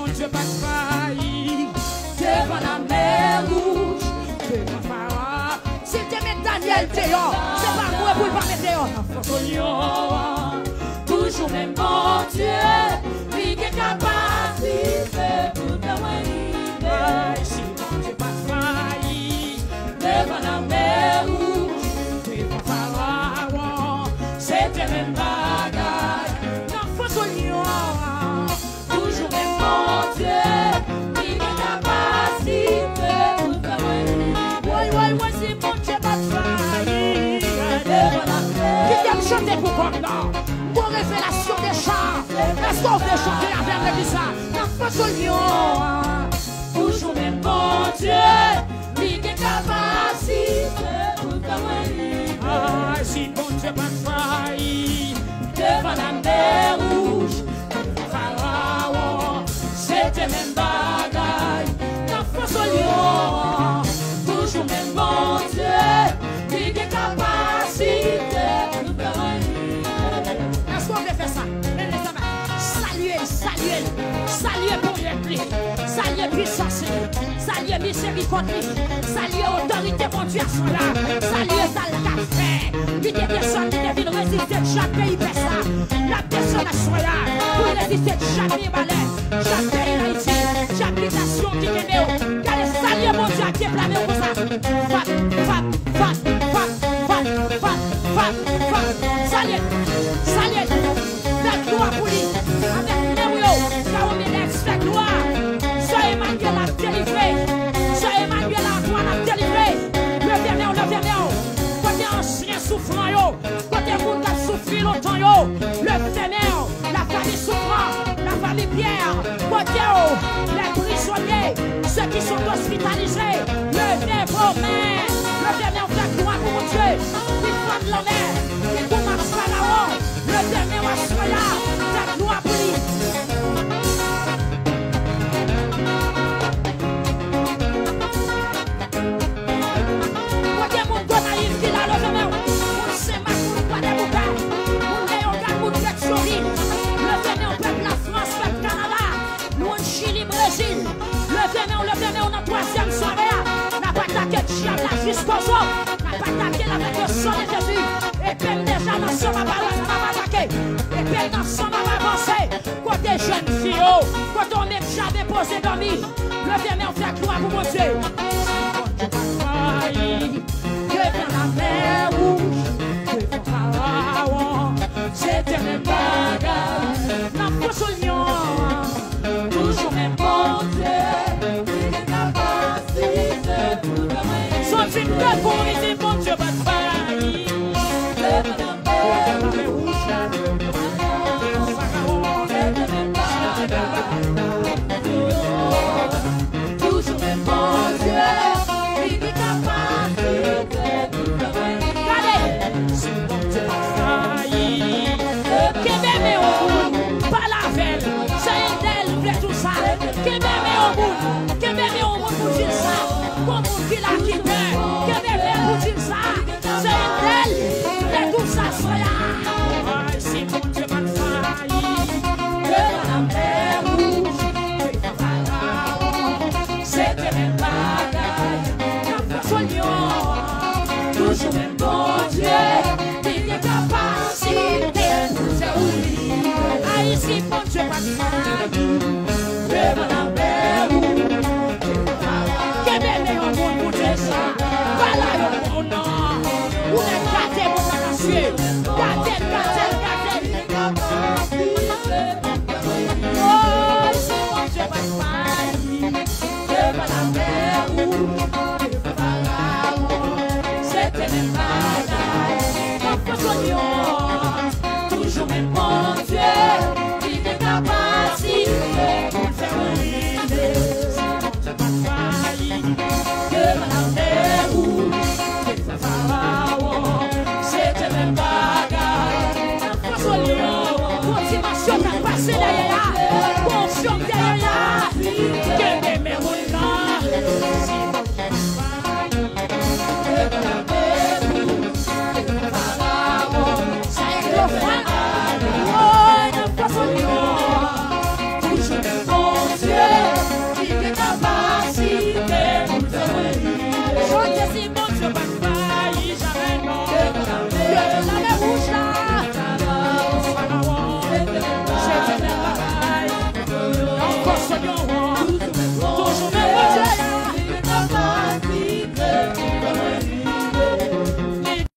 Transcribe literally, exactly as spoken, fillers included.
Bondye pa t fayi devan Lamè Wouj, devan Farawon. Si l te met Danyèl deyò, se pa mwen pou l pa met deyò. Nan fòs lyon an, toujou menm Bondye, li gen kapasite pou fè mwen rive. Ay, si Bondye pa t fayi devan Lamè Wouj, devan Farawon, se te menm bagay. Nan fòs lyon an, toujou menm Bondye, li gen kapasite pou fè mwen rive. Woy, woy, woy, si Bondye pa t fayi devan Lamè. Kite m chante pou kòm nan. Bon revelasyon deja. Èske w vle chante avè m legliz la? Nan fòs lyon an, toujou menm Bondye, li gen kapasite pou fè mwen rive. Ay, si Bondye pa t fayi devan Lamè Wouj, devan Farawon, se te menm bagay. Nan fòs lyon an, toujou menm Bondye, li gen kapasite pou fè mwen rive. Èske w vle fè sa? Men lèzanmi, salye l, salye l, salye ponyèt li, salye pisans li, salye mizerikòd li, salye otorite Bondye aswè a, salye sa l ka fè. Li te desann, li te vin reziste djab peyi Pès la. L ap desann aswè a pou l reziste djab peyi Malè, djab peyi Ayiti, djab bitasyon ki kenbe w. Gade, salye Bondye a, deplame w konsa. Fap, fap, fap, fap, fap, fap, fap, fap, fap. Salye l, salye l. Fè glwa pou li. Avèk men w yo, Kawomelèks, fè glwa. Sè Emanyèl ap delivre. Sè Emanyèl Antwàn ap delivre. Leve men w, leve men w. Kote ansyen soufran yo? Kote moun k ap soufri lontan yo? Leve men w. Lafanmi Soufran, lafanmi Pyè, kote w? Les prisonniers, ceux qui sont hospitalisés, leve vos mains. Leve men w, fè glwa pou Bondye. Ki fòm lanmè, ki kouman Farawon, leve men w aswè a, fè glwa pou li. Kote moun Gonayiv ki la, leve men w. Moun Senmak, moun Kwadèboukè, moun Leyogàn, moun Petyonvil. Leve men w, pèp Lafrans, pèp Kanada, moun Chili, Brezil. Leve men w, leve men w nan twazyèm sware a. N ap atake dyab la jiskozo. N ap atake l avèk le sang de Jésus. Epe m deja nan san papa, lè n ap atake. Epe m nan san papa, avanse. Kote jèn fi yo? Kote w menm jaden poze dòmi? Leve men w, fè glwa pou Bondye. Si Bondye pa t fayi devan Lamè Wouj, devan Farawon, se te menm bagay. Nan fòs lyon an,